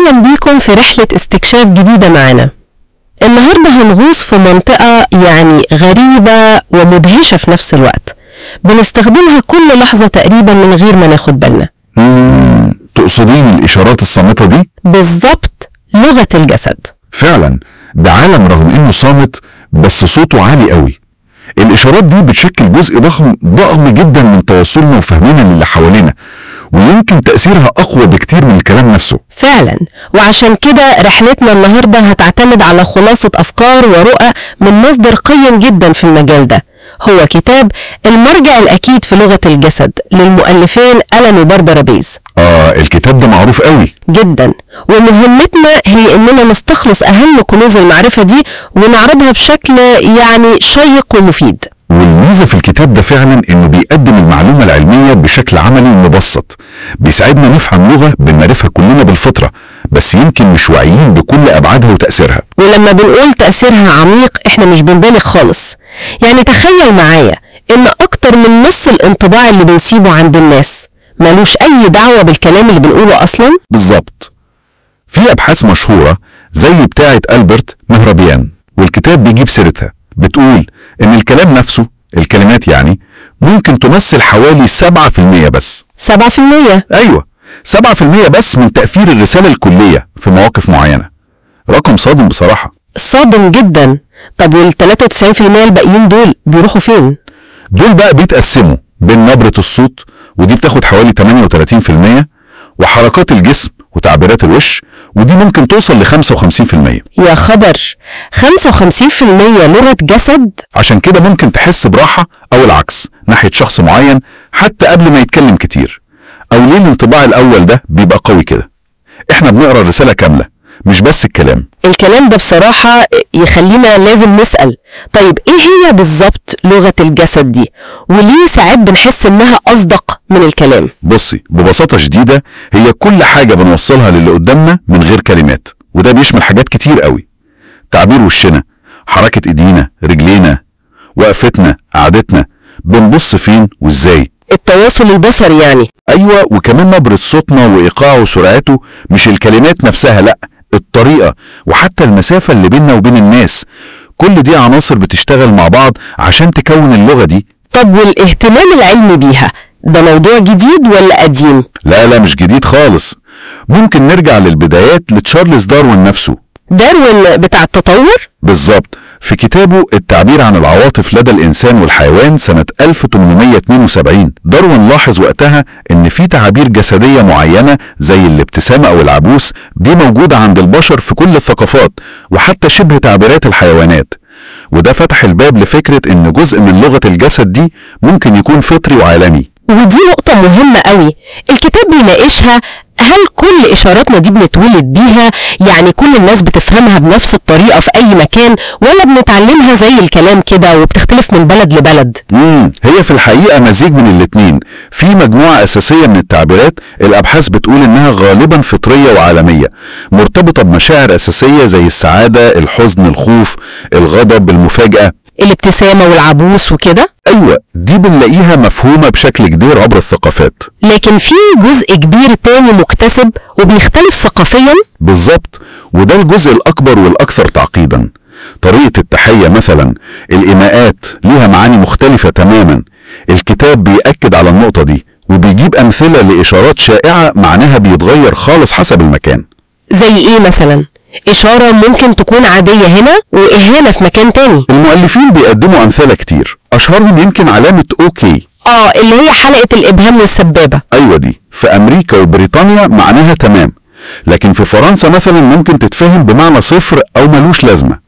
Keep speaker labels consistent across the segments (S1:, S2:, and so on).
S1: أهلا بيكم في رحلة استكشاف جديدة معنا. النهاردة هنغوص في منطقة يعني غريبة ومدهشة في نفس الوقت، بنستخدمها كل لحظة تقريبا من غير ما ناخد بالنا.
S2: تقصدين الإشارات الصامتة دي؟
S1: بالظبط، لغة الجسد.
S2: فعلا ده عالم رغم إنه صامت بس صوته عالي قوي. الإشارات دي بتشكل جزء ضخم جدا من تواصلنا وفهمنا للي حوالينا، ويمكن تأثيرها أقوى بكتير من الكلام نفسه.
S1: فعلا، وعشان كده رحلتنا النهاردة هتعتمد على خلاصة أفكار ورؤى من مصدر قيم جدا في المجال ده، هو كتاب المرجع الأكيد في لغة الجسد للمؤلفين ألان وباربرا بيز.
S2: الكتاب ده معروف قوي
S1: جدا، ومهمتنا هي إننا نستخلص أهم كنوز المعرفة دي ونعرضها بشكل يعني شيق ومفيد.
S2: والميزة في الكتاب ده فعلا إنه بيقدم المعلومة العلمية بشكل عملي ومبسط، بيساعدنا نفهم لغة بنعرفها كلنا بالفطرة بس يمكن مش واعيين بكل أبعادها وتأثيرها.
S1: ولما بنقول تأثيرها عميق إحنا مش بنبالغ خالص. يعني تخيل معايا إن أكتر من نص الانطباع اللي بنسيبه عند الناس ملوش أي دعوة بالكلام اللي بنقوله أصلا.
S2: بالظبط. في أبحاث مشهورة زي بتاعة ألبرت مهربيان، والكتاب بيجيب سيرتها، بتقول إن الكلام نفسه، الكلمات يعني، ممكن تمثل حوالي 7% بس.
S1: 7%؟
S2: أيوة، 7% بس من تأثير الرسالة الكلية في مواقف معينة. رقم صادم بصراحة.
S1: صادم جدا. طب وال 93% الباقيين دول بيروحوا فين؟
S2: دول بقى بيتقسموا بين نبرة الصوت، ودي بتاخد حوالي 38%، وحركات الجسم وتعبيرات الوش، ودي ممكن توصل ل 55%.
S1: يا خبر، 55% لغة جسد؟
S2: عشان كده ممكن تحس براحة أو العكس ناحية شخص معين حتى قبل ما يتكلم كتير. أو ليه الانطباع الأول ده بيبقى قوي كده؟ إحنا بنقرأ الرسالة كاملة مش بس الكلام.
S1: الكلام ده بصراحة يخلينا لازم نسأل، طيب إيه هي بالظبط لغة الجسد دي؟ وليه ساعات بنحس إنها أصدق من الكلام؟
S2: بصي، ببساطة شديدة هي كل حاجة بنوصلها للي قدامنا من غير كلمات، وده بيشمل حاجات كتير قوي. تعبير وشنا، حركة إيدينا، رجلينا، وقفتنا، قعدتنا، بنبص فين وإزاي.
S1: التواصل البصري يعني.
S2: أيوة، وكمان نبرة صوتنا وإيقاعه وسرعته، مش الكلمات نفسها، لأ، الطريقة وحتى المسافة اللي بيننا وبين الناس. كل دي عناصر بتشتغل مع بعض عشان تكون اللغة دي.
S1: طب والاهتمام العلمي بيها ده موضوع جديد ولا قديم؟
S2: لا مش جديد خالص. ممكن نرجع للبدايات لتشارلز داروين نفسه.
S1: داروين بتاع التطور؟
S2: بالظبط. في كتابه التعبير عن العواطف لدى الإنسان والحيوان سنة 1872، داروين لاحظ وقتها إن في تعابير جسدية معينة زي الابتسامة أو العبوس دي موجودة عند البشر في كل الثقافات، وحتى شبه تعبيرات الحيوانات. وده فتح الباب لفكرة إن جزء من لغة الجسد دي ممكن يكون فطري وعالمي.
S1: ودي نقطة مهمة قوي الكتاب بيناقشها. هل كل إشاراتنا دي بنتولد بيها؟ يعني كل الناس بتفهمها بنفس الطريقة في أي مكان، ولا بنتعلمها زي الكلام كده وبتختلف من بلد لبلد؟
S2: هي في الحقيقة مزيج من الاتنين. في مجموعة أساسية من التعبيرات الأبحاث بتقول إنها غالبا فطرية وعالمية، مرتبطة بمشاعر أساسية زي السعادة، الحزن، الخوف، الغضب، المفاجأة،
S1: الابتسامة والعبوس وكده.
S2: أيوة، دي بنلاقيها مفهومة بشكل كبير عبر الثقافات.
S1: لكن في جزء كبير تاني مكتسب وبيختلف ثقافيا.
S2: بالظبط، وده الجزء الأكبر والأكثر تعقيدا. طريقة التحية مثلا، الإيماءات ليها معاني مختلفة تماما. الكتاب بيأكد على النقطة دي وبيجيب أمثلة لإشارات شائعة معناها بيتغير خالص حسب المكان.
S1: زي إيه مثلا؟ إشارة ممكن تكون عادية هنا وإهانة في مكان تاني.
S2: المؤلفين بيقدموا أمثلة كتير، أشهرهم يمكن علامة OK.
S1: اللي هي حلقة الإبهام والسبابة.
S2: أيوة، دي في أمريكا وبريطانيا معناها تمام، لكن في فرنسا مثلا ممكن تتفهم بمعنى صفر أو ملوش لازمة.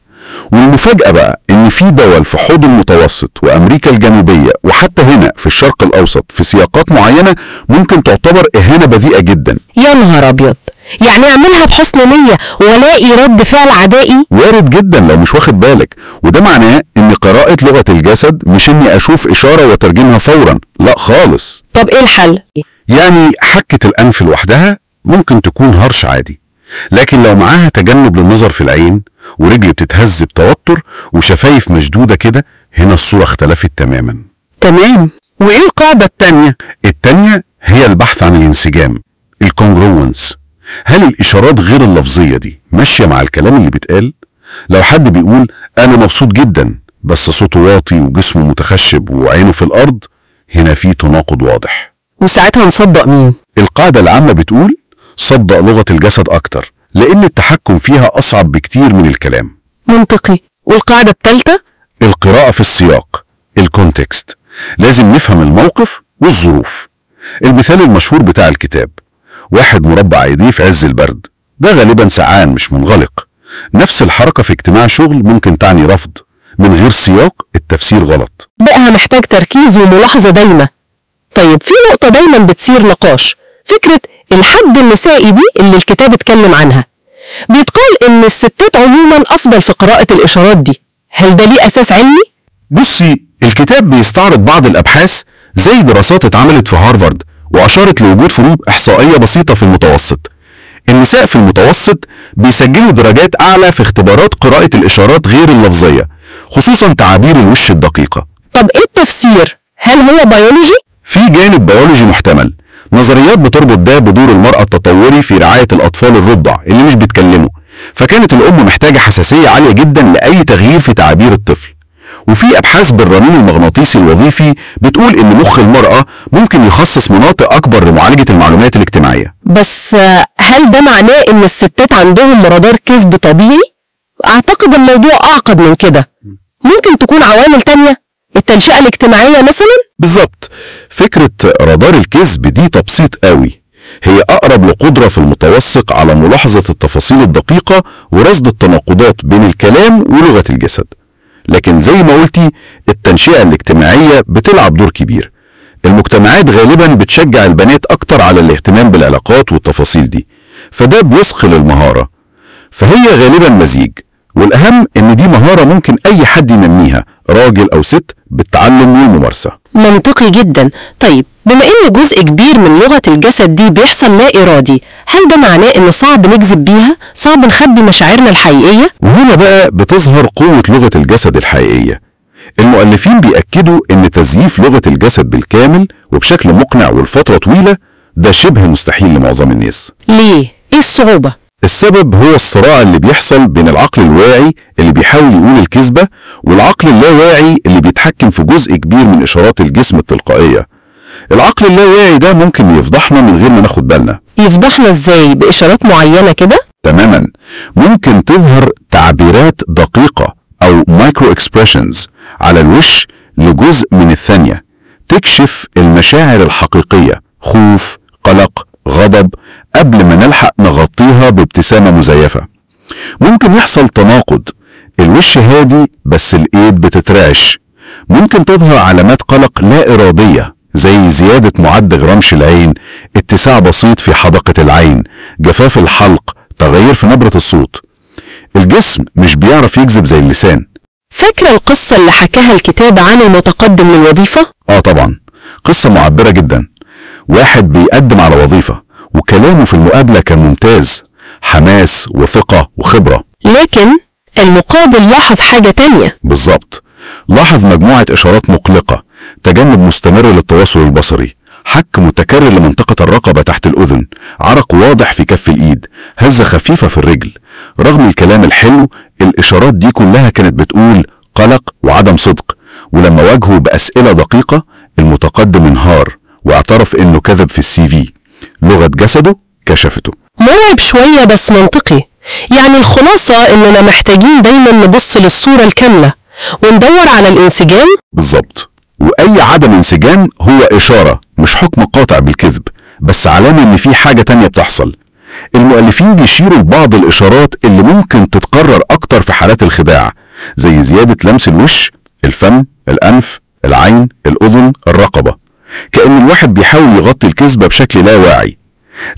S2: والمفاجأة بقى إن في دول في حوض المتوسط وأمريكا الجنوبية وحتى هنا في الشرق الأوسط في سياقات معينة ممكن تعتبر إهانة بذيئة جدا.
S1: يا نهار أبيض، يعني اعملها بحسن نية ولاقي رد فعل عدائي؟
S2: وارد جدا لو مش واخد بالك. وده معناه ان قراءة لغة الجسد مش اني اشوف اشارة وترجمها فورا، لا خالص.
S1: طب ايه الحل؟
S2: يعني حكة الانف لوحدها ممكن تكون هرش عادي، لكن لو معاها تجنب للنظر في العين ورجل بتتهز بتوتر وشفايف مشدودة كده، هنا الصورة اختلفت تماما.
S3: تمام. وايه القاعدة التانية؟
S2: التانية هي البحث عن الانسجام، ال congruence. هل الإشارات غير اللفظية دي ماشية مع الكلام اللي بيتقال؟ لو حد بيقول أنا مبسوط جدا بس صوته واطي وجسمه متخشب وعينه في الأرض، هنا في تناقض واضح.
S1: وساعتها نصدق مين؟
S2: القاعدة العامة بتقول صدق لغة الجسد أكتر، لأن التحكم فيها أصعب بكتير من الكلام.
S1: منطقي. والقاعدة الثالثة؟
S2: القراءة في السياق، ال context. لازم نفهم الموقف والظروف. المثال المشهور بتاع الكتاب، واحد مربع ايديه في عز البرد، ده غالبا سعان مش منغلق. نفس الحركة في اجتماع شغل ممكن تعني رفض. من غير سياق التفسير غلط.
S1: بقى محتاج تركيز وملاحظة دايمة. طيب في نقطة دايما بتصير نقاش، فكرة الحد النسائي دي اللي الكتاب اتكلم عنها. بيتقال إن الستات عموما أفضل في قراءة الإشارات دي، هل ده ليه أساس علمي؟
S2: بصي، الكتاب بيستعرض بعض الأبحاث زي دراسات اتعملت في هارفارد وأشارت لوجود فروق إحصائية بسيطة في المتوسط. النساء في المتوسط بيسجلوا درجات أعلى في اختبارات قراءة الإشارات غير اللفظية، خصوصا تعابير الوش الدقيقة.
S1: طب إيه التفسير؟ هل هو بيولوجي؟
S2: في جانب بيولوجي محتمل. نظريات بتربط ده بدور المرأة التطوري في رعاية الأطفال الرضع اللي مش بيتكلموا، فكانت الأم محتاجة حساسية عالية جدا لأي تغيير في تعابير الطفل. وفي أبحاث بالرنين المغناطيسي الوظيفي بتقول إن مخ المرأة ممكن يخصص مناطق أكبر لمعالجة المعلومات الاجتماعية.
S1: بس هل ده معناه إن الستات عندهم رادار كذب طبيعي؟ أعتقد الموضوع أعقد من كده. ممكن تكون عوامل تانية؟ التنشئة الاجتماعية مثلا؟
S2: بالظبط. فكرة رادار الكذب دي تبسيط قوي، هي أقرب لقدرة في المتوسط على ملاحظة التفاصيل الدقيقة ورصد التناقضات بين الكلام ولغة الجسد. لكن زي ما قلتي، التنشئة الاجتماعية بتلعب دور كبير. المجتمعات غالبا بتشجع البنات أكتر على الاهتمام بالعلاقات والتفاصيل دي، فده بيثقل المهارة. فهي غالبا مزيج، والأهم إن دي مهارة ممكن أي حد ينميها، راجل أو ست، بالتعلم والممارسة.
S1: منطقي جدا. طيب بما إن جزء كبير من لغة الجسد دي بيحصل لا إرادي، هل ده معناه إن صعب نكذب بيها؟ صعب نخبي مشاعرنا الحقيقية؟
S2: وهنا بقى بتظهر قوة لغة الجسد الحقيقية. المؤلفين بيأكدوا إن تزييف لغة الجسد بالكامل وبشكل مقنع ولفترة طويلة ده شبه مستحيل لمعظم الناس.
S1: ليه؟ إيه الصعوبة؟
S2: السبب هو الصراع اللي بيحصل بين العقل الواعي اللي بيحاول يقول الكذبة والعقل اللاواعي اللي بيتحكم في جزء كبير من إشارات الجسم التلقائية. العقل اللاواعي ده ممكن يفضحنا من غير ما ناخد بالنا.
S1: يفضحنا إزاي؟ بإشارات معينة كده؟
S2: تماما. ممكن تظهر تعبيرات دقيقة أو micro expressions على الوش لجزء من الثانية تكشف المشاعر الحقيقية، خوف، قلق، غضب، قبل ما نلحق نغطيها بابتسامة مزيفة. ممكن يحصل تناقض، الوش هادي بس الإيد بتترعش. ممكن تظهر علامات قلق لا إرادية زي زيادة معدل رمش العين، اتساع بسيط في حدقة العين، جفاف الحلق، تغير في نبرة الصوت. الجسم مش بيعرف يكذب زي اللسان.
S1: فاكرة القصة اللي حكاها الكتاب عن المتقدم للوظيفة؟
S2: آه طبعا، قصة معبرة جدا. واحد بيقدم على وظيفة وكلامه في المقابلة كان ممتاز، حماس وثقة وخبرة.
S1: لكن المقابل لاحظ حاجة تانية.
S2: بالظبط، لاحظ مجموعة إشارات مقلقة، تجنب مستمر للتواصل البصري، حك متكرر لمنطقة الرقبة تحت الأذن، عرق واضح في كف الإيد، هزة خفيفة في الرجل. رغم الكلام الحلو، الإشارات دي كلها كانت بتقول قلق وعدم صدق. ولما واجهه بأسئلة دقيقة، المتقدم انهار واعترف إنه كذب في السي في. لغة جسده كشفته.
S1: مرعب شوية بس منطقي. يعني الخلاصة إننا محتاجين دايما نبص للصورة الكاملة وندور على الانسجام.
S2: بالظبط. وأي عدم انسجام هو إشارة، مش حكم قاطع بالكذب، بس علامة إن في حاجة تانية بتحصل. المؤلفين بيشيروا لبعض الإشارات اللي ممكن تتكرر أكتر في حالات الخداع، زي زيادة لمس الوش، الفم، الأنف، العين، الأذن، الرقبة، كأن الواحد بيحاول يغطي الكذبة بشكل لا واعي.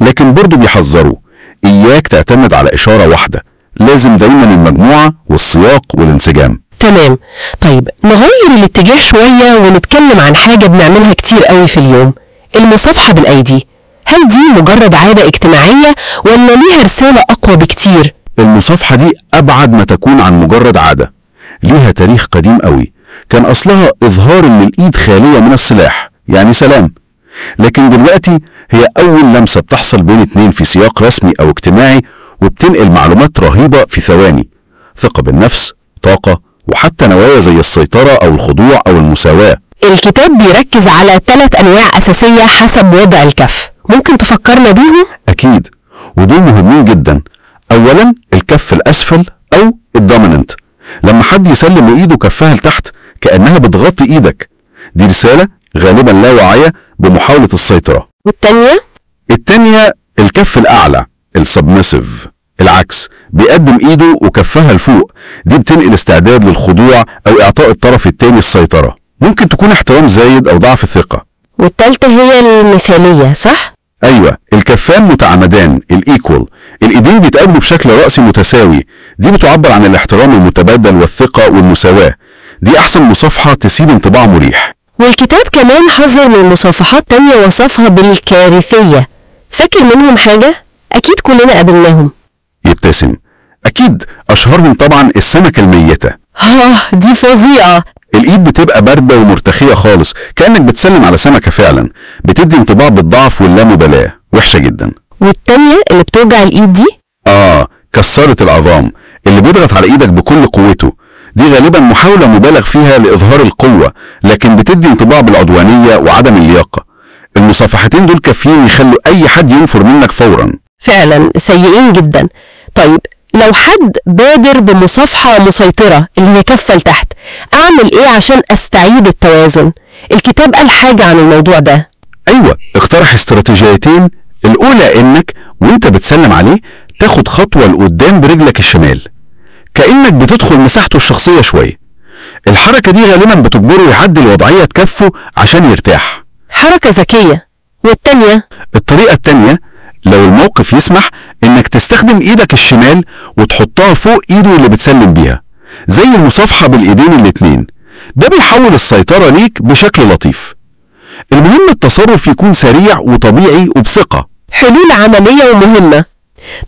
S2: لكن برضه بيحذروا، إياك تعتمد على إشارة واحدة، لازم دايما المجموعة والسياق والانسجام.
S1: تمام. طيب نغير الاتجاه شوية ونتكلم عن حاجة بنعملها كتير قوي في اليوم، المصافحة بالأيدي. هل دي مجرد عادة اجتماعية ولا ليها رسالة أقوى بكتير؟
S2: المصافحة دي أبعد ما تكون عن مجرد عادة، ليها تاريخ قديم قوي. كان أصلها إظهار إن الإيد خالية من السلاح، يعني سلام. لكن دلوقتي هي أول لمسة بتحصل بين اتنين في سياق رسمي أو اجتماعي، وبتنقل معلومات رهيبة في ثواني. ثقة بالنفس، طاقة، وحتى نوايا زي السيطرة أو الخضوع أو المساواة.
S1: الكتاب بيركز على 3 أنواع أساسية حسب وضع الكف، ممكن تفكرنا بيهم؟
S2: أكيد، ودول مهمين جدا. أولا الكف الأسفل أو ال dominant، لما حد يسلم وإيده كفها لتحت كأنها بتغطي إيدك، دي رسالة غالبا لا واعية بمحاولة السيطرة.
S1: والتانية؟
S2: التانية الكف الأعلى ال submissive، العكس، بيقدم إيده وكفها لفوق، دي بتنقل استعداد للخضوع أو إعطاء الطرف التاني السيطرة، ممكن تكون احترام زايد أو ضعف الثقة.
S1: والتالتة هي المثالية، صح؟
S2: أيوة، الكفان متعامدان، ال equal، الإيدين بيتقابلوا بشكل رأسي متساوي، دي بتعبر عن الاحترام المتبادل والثقة والمساواة، دي أحسن مصافحة تسيب انطباع مريح.
S1: والكتاب كمان حذر من مصافحات تانية وصفها بالكارثية، فاكر منهم حاجة؟ أكيد كلنا قابلناهم.
S2: يبتسم، أكيد أشهرهم طبعا السمكة الميتة.
S1: دي فظيعة.
S2: الإيد بتبقى باردة ومرتخية خالص، كأنك بتسلم على سمكة فعلا، بتدي انطباع بالضعف واللامبالاة، وحشة جدا.
S1: والتانية اللي بتوجع الإيد دي؟
S2: كسرت العظام، اللي بيضغط على إيدك بكل قوته، دي غالبا محاولة مبالغ فيها لإظهار القوة، لكن بتدي انطباع بالعدوانية وعدم اللياقة. المصافحتين دول كافيين يخلوا أي حد ينفر منك فورا.
S1: فعلا سيئين جدا. طيب لو حد بادر بمصافحة مسيطرة اللي هي كفة لتحت، أعمل إيه عشان أستعيد التوازن؟ الكتاب قال حاجة عن الموضوع ده.
S2: أيوة، اقترح استراتيجيتين. الأولى إنك وإنت بتسلم عليه تاخد خطوة لقدام برجلك الشمال، كأنك بتدخل مساحته الشخصية شوية. الحركة دي غالبا بتجبره يعدل وضعية كفه عشان يرتاح.
S1: حركة ذكية. والتانية؟
S2: الطريقة التانية لو الموقف يسمح إنك تستخدم إيدك الشمال وتحطها فوق إيده اللي بتسلم بيها، زي المصافحة بالإيدين الاتنين، ده بيحول السيطرة ليك بشكل لطيف. المهم التصرف يكون سريع وطبيعي وبثقة.
S1: حلول عملية ومهمة.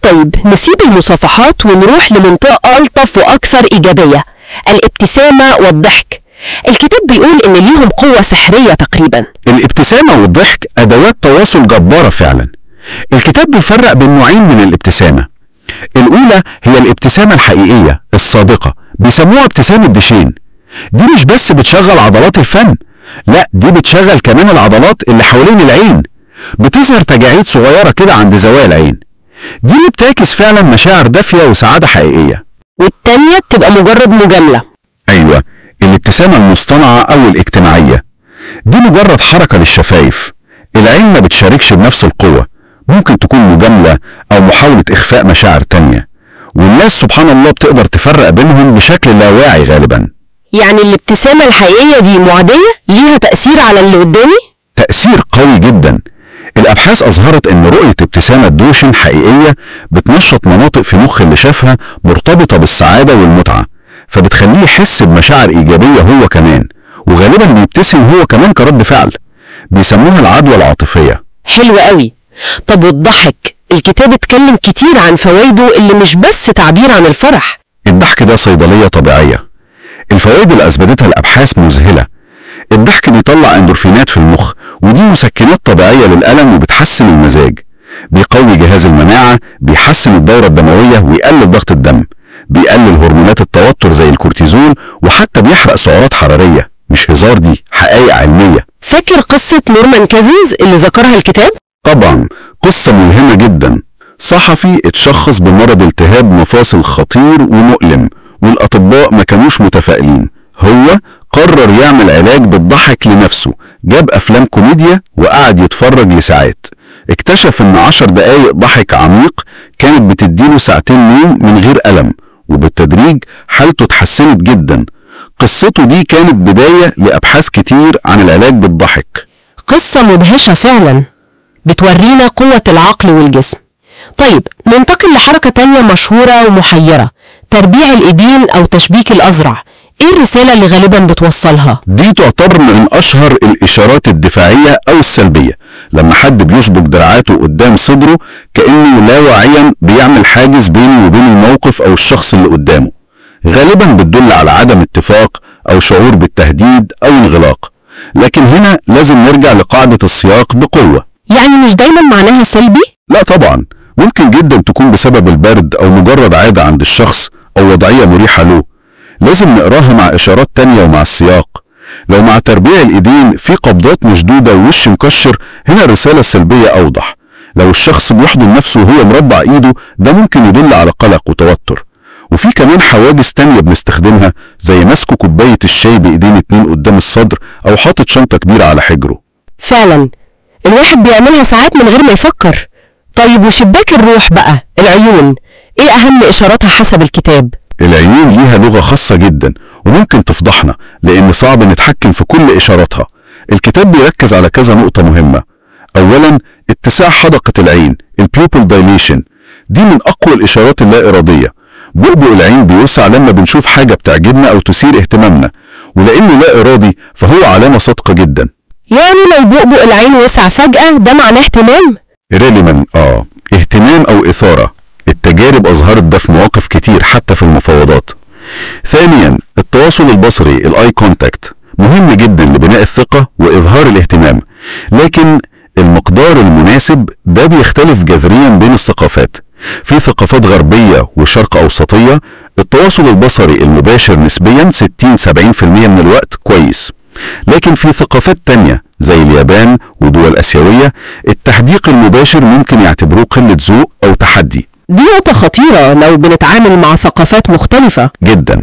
S1: طيب نسيب المصافحات ونروح لمنطقة ألطف وأكثر إيجابية، الابتسامة والضحك. الكتاب بيقول إن ليهم قوة سحرية تقريبا.
S2: الابتسامة والضحك أدوات تواصل جبارة فعلا. الكتاب بيفرق بين نوعين من الابتسامة. الأولى هي الابتسامة الحقيقية الصادقة، بيسموها ابتسامة ديشين. دي مش بس بتشغل عضلات الفم، لا دي بتشغل كمان العضلات اللي حوالين العين، بتظهر تجاعيد صغيرة كده عند زوايا العين. دي اللي بتعكس فعلا مشاعر دافية وسعادة حقيقية.
S1: والتانية بتبقى مجرد مجاملة.
S2: أيوة، الابتسامة المصطنعة أو الاجتماعية، دي مجرد حركة للشفايف، العين ما بتشاركش بنفس القوة، ممكن تكون مجاملة أو محاولة إخفاء مشاعر تانية، والناس سبحان الله بتقدر تفرق بينهم بشكل لا واعي غالبا.
S1: يعني الابتسامة الحقيقية دي معدية؟ ليها تأثير على اللي قدامي؟
S2: تأثير قوي جدا. الأبحاث أظهرت أن رؤية ابتسامة دوشن حقيقية بتنشط مناطق في مخ اللي شافها مرتبطة بالسعادة والمتعة، فبتخليه يحس بمشاعر إيجابية هو كمان، وغالبا بيبتسم هو كمان كرد فعل. بيسموها العدوى العاطفية.
S1: حلو قوي. طب والضحك؟ الكتاب اتكلم كتير عن فوائده اللي مش بس تعبير عن الفرح.
S2: الضحك ده صيدلية طبيعية. الفوائد اللي أثبتتها الأبحاث مذهلة. الضحك بيطلع اندورفينات في المخ، ودي مسكنات طبيعية للألم وبتحسن المزاج. بيقوي جهاز المناعة، بيحسن الدورة الدموية ويقلل ضغط الدم، بيقلل هرمونات التوتر زي الكورتيزول، وحتى بيحرق سعرات حرارية. مش هزار، دي حقائق علمية.
S1: فاكر قصة نورمان كازينز اللي ذكرها الكتاب؟
S2: طبعا، قصة ملهمة جدا. صحفي اتشخص بمرض التهاب مفاصل خطير ومؤلم، والأطباء ما كانوش متفائلين. هو قرر يعمل علاج بالضحك لنفسه، جاب أفلام كوميديا وقعد يتفرج لساعات. اكتشف ان 10 دقايق ضحك عميق كانت بتديله 2 ساعات نوم من غير ألم، وبالتدريج حالته اتحسنت جدا. قصته دي كانت بداية لأبحاث كتير عن العلاج بالضحك.
S1: قصة مدهشة فعلا، بتورينا قوة العقل والجسم. طيب ننتقل لحركة تانية مشهورة ومحيرة، تربيع الإيدين أو تشبيك الأذرع. إيه الرسالة اللي غالبا بتوصلها؟
S2: دي تعتبر من أشهر الإشارات الدفاعية أو السلبية. لما حد بيشبك دراعاته قدام صدره كأنه لا واعيا بيعمل حاجز بينه وبين الموقف أو الشخص اللي قدامه. غالبا بتدل على عدم اتفاق أو شعور بالتهديد أو انغلاق. لكن هنا لازم نرجع لقاعدة السياق بقوة.
S1: يعني مش دايما معناها سلبي؟
S2: لا طبعا، ممكن جدا تكون بسبب البرد أو مجرد عادة عند الشخص أو وضعية مريحة له. لازم نقراها مع إشارات تانية ومع السياق. لو مع تربيع الإيدين في قبضات مشدودة ووش مكشر، هنا الرسالة السلبية أوضح. لو الشخص بيحضن نفسه وهو مربع إيده، ده ممكن يدل على قلق وتوتر. وفي كمان حواجز تانية بنستخدمها، زي مسك كوباية الشاي بإيدين 2 قدام الصدر أو حاطط شنطة كبيرة على حجره.
S1: فعلا الواحد بيعملها ساعات من غير ما يفكر. طيب وشباك الروح بقى، العيون، إيه أهم إشاراتها حسب الكتاب؟
S2: العيون ليها لغة خاصة جدا وممكن تفضحنا لأن صعب نتحكم في كل إشاراتها. الكتاب بيركز على كذا نقطة مهمة. أولا، اتساع حدقة العين، ال pupil dilation، دي من أقوى الإشارات اللا إرادية. بؤبؤ العين بيوسع لما بنشوف حاجة بتعجبنا أو تثير اهتمامنا، ولأنه لا إرادي فهو علامة صادقة جدا.
S1: يعني لو بؤبؤ العين وسع فجأة ده معناه اهتمام؟
S2: غالبا اهتمام أو إثارة. التجارب أظهرت ده في مواقف كتير حتى في المفاوضات. ثانيا، التواصل البصري، ال eye contact، مهم جدا لبناء الثقة وإظهار الاهتمام، لكن المقدار المناسب ده بيختلف جذريا بين الثقافات. في ثقافات غربية وشرق أوسطية التواصل البصري المباشر نسبيا 60-70% من الوقت كويس، لكن في ثقافات تانية زي اليابان ودول آسيوية التحديق المباشر ممكن يعتبروه قلة ذوق أو تحدي.
S1: دي نقطة خطيرة لو بنتعامل مع ثقافات مختلفة
S2: جدا.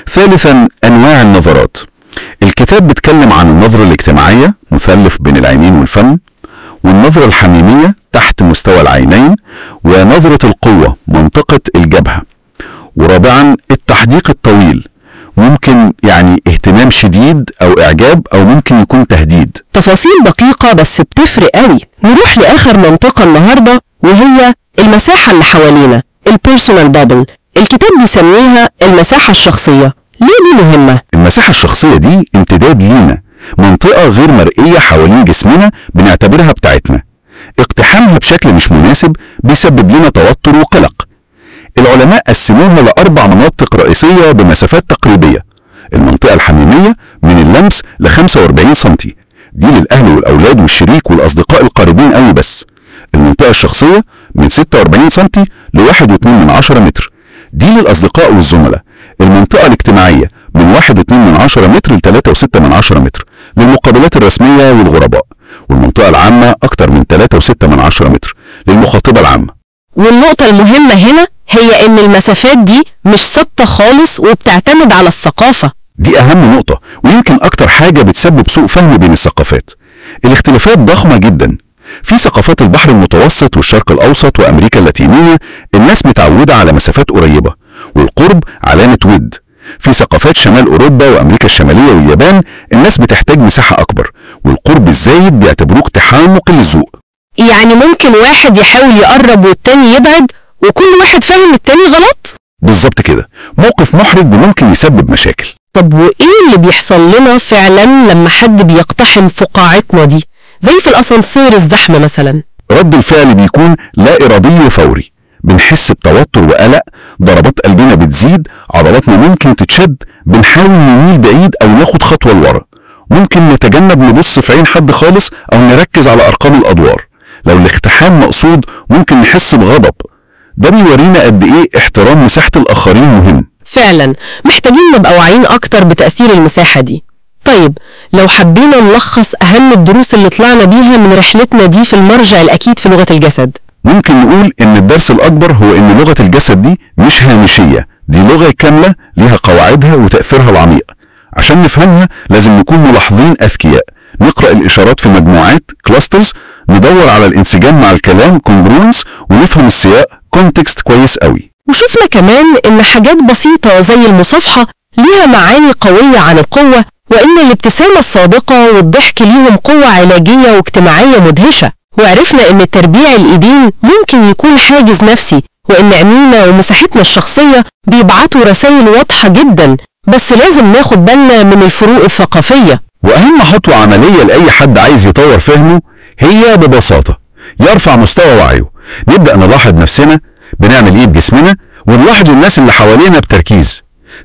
S2: ثالثا، أنواع النظرات. الكتاب بيتكلم عن النظرة الاجتماعية، مثلث بين العينين والفم، والنظرة الحميمية تحت مستوى العينين، ونظرة القوة منطقة الجبهة. ورابعا، التحديق الطويل، ممكن يعني اهتمام شديد أو إعجاب أو ممكن يكون تهديد.
S1: تفاصيل دقيقة بس بتفرق قوي. نروح لآخر منطقة النهاردة وهي المساحة اللي حوالينا، ال personal bubble. الكتاب بيسميها المساحة الشخصية. ليه دي مهمة؟
S2: المساحة الشخصية دي امتداد لينا، منطقة غير مرئية حوالين جسمنا بنعتبرها بتاعتنا. اقتحامها بشكل مش مناسب بيسبب لنا توتر وقلق. العلماء قسموها لأربع مناطق رئيسية بمسافات تقريبية. المنطقة الحميمية من اللمس ل 45 سنتي، دي للأهل والأولاد والشريك والأصدقاء القريبين قوي بس. المنطقة الشخصية من 46 سنتي ل 1.2 متر، دي للأصدقاء والزملاء. المنطقة الاجتماعية من 1.2 متر ل 3.6 متر للمقابلات الرسمية والغرباء. والمنطقة العامة أكتر من 3.6 متر للمخاطبة العامة.
S1: والنقطة المهمة هنا هي إن المسافات دي مش ثابتة خالص وبتعتمد على الثقافة.
S2: دي أهم نقطة، ويمكن أكتر حاجة بتسبب سوء فهم بين الثقافات. الاختلافات ضخمة جدا. في ثقافات البحر المتوسط والشرق الأوسط وأمريكا اللاتينية الناس متعودة على مسافات قريبة، والقرب علامة ود. في ثقافات شمال أوروبا وأمريكا الشمالية واليابان الناس بتحتاج مساحة أكبر، والقرب الزايد بيعتبروه اقتحام وقلة ذوق.
S1: يعني ممكن واحد يحاول يقرب والتاني يبعد، وكل واحد فاهم التاني غلط؟
S2: بالظبط كده، موقف محرج وممكن يسبب مشاكل.
S1: طب وإيه اللي بيحصل لنا فعلا لما حد بيقتحم فقاعتنا دي؟ زي في الأسانسير الزحمة مثلا.
S2: رد الفعل بيكون لا إرادي وفوري، بنحس بتوتر وقلق، ضربات قلبنا بتزيد، عضلاتنا ممكن تتشد، بنحاول نميل بعيد أو ناخد خطوة لورا. ممكن نتجنب نبص في عين حد خالص أو نركز على أرقام الأدوار. لو الاقتحام مقصود ممكن نحس بغضب. ده بيورينا قد إيه احترام مساحة الآخرين مهم.
S1: فعلا محتاجين نبقى واعيين أكتر بتأثير المساحة دي. طيب لو حبينا نلخص أهم الدروس اللي طلعنا بيها من رحلتنا دي في المرجع الأكيد في لغة الجسد،
S2: ممكن نقول إن الدرس الأكبر هو إن لغة الجسد دي مش هامشية، دي لغة كاملة ليها قواعدها وتأثيرها العميق. عشان نفهمها لازم نكون ملاحظين أذكياء، نقرأ الإشارات في مجموعات clusters، ندور على الانسجام مع الكلام congruence، ونفهم السياق context كويس قوي.
S1: وشفنا كمان إن حاجات بسيطة زي المصافحة ليها معاني قوية عن القوة، وإن الابتسامة الصادقة والضحك ليهم قوة علاجية واجتماعية مدهشة. وعرفنا إن تربيع الإيدين ممكن يكون حاجز نفسي، وإن عينينا ومساحتنا الشخصية بيبعتوا رسائل واضحة جدا، بس لازم ناخد بالنا من الفروق الثقافية.
S2: وأهم خطوة عملية لأي حد عايز يطور فهمه هي ببساطة يرفع مستوى وعيه. نبدأ نلاحظ نفسنا بنعمل إيه بجسمنا، ونلاحظ الناس اللي حوالينا بتركيز.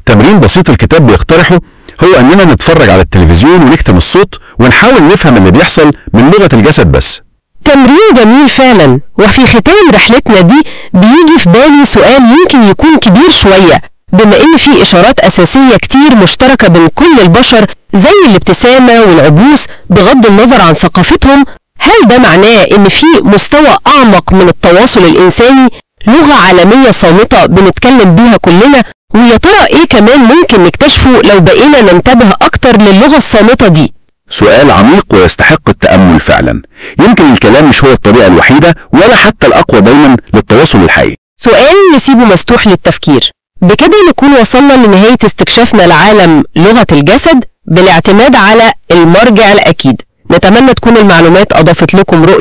S2: تمرين بسيط الكتاب بيقترحه هو أننا نتفرج على التلفزيون ونكتم الصوت ونحاول نفهم اللي بيحصل من لغة الجسد بس.
S1: تمرين جميل فعلا. وفي ختام رحلتنا دي بيجي في بالي سؤال يمكن يكون كبير شوية، بما إن في إشارات أساسية كتير مشتركة بين كل البشر زي الابتسامة والعبوس بغض النظر عن ثقافتهم، هل ده معناه إن في مستوى أعمق من التواصل الإنساني، لغة عالمية صامتة بنتكلم بيها كلنا؟ ويا ترى إيه كمان ممكن نكتشفه لو بقينا ننتبه أكتر للغة الصامتة دي؟
S2: سؤال عميق ويستحق التأمل فعلا. يمكن الكلام مش هو الطريقة الوحيدة ولا حتى الأقوى دايما للتواصل الحقيقي.
S1: سؤال نسيبه مفتوح للتفكير. بكده نكون وصلنا لنهاية استكشافنا لعالم لغة الجسد بالاعتماد على المرجع الأكيد. نتمنى تكون المعلومات أضافت لكم رؤية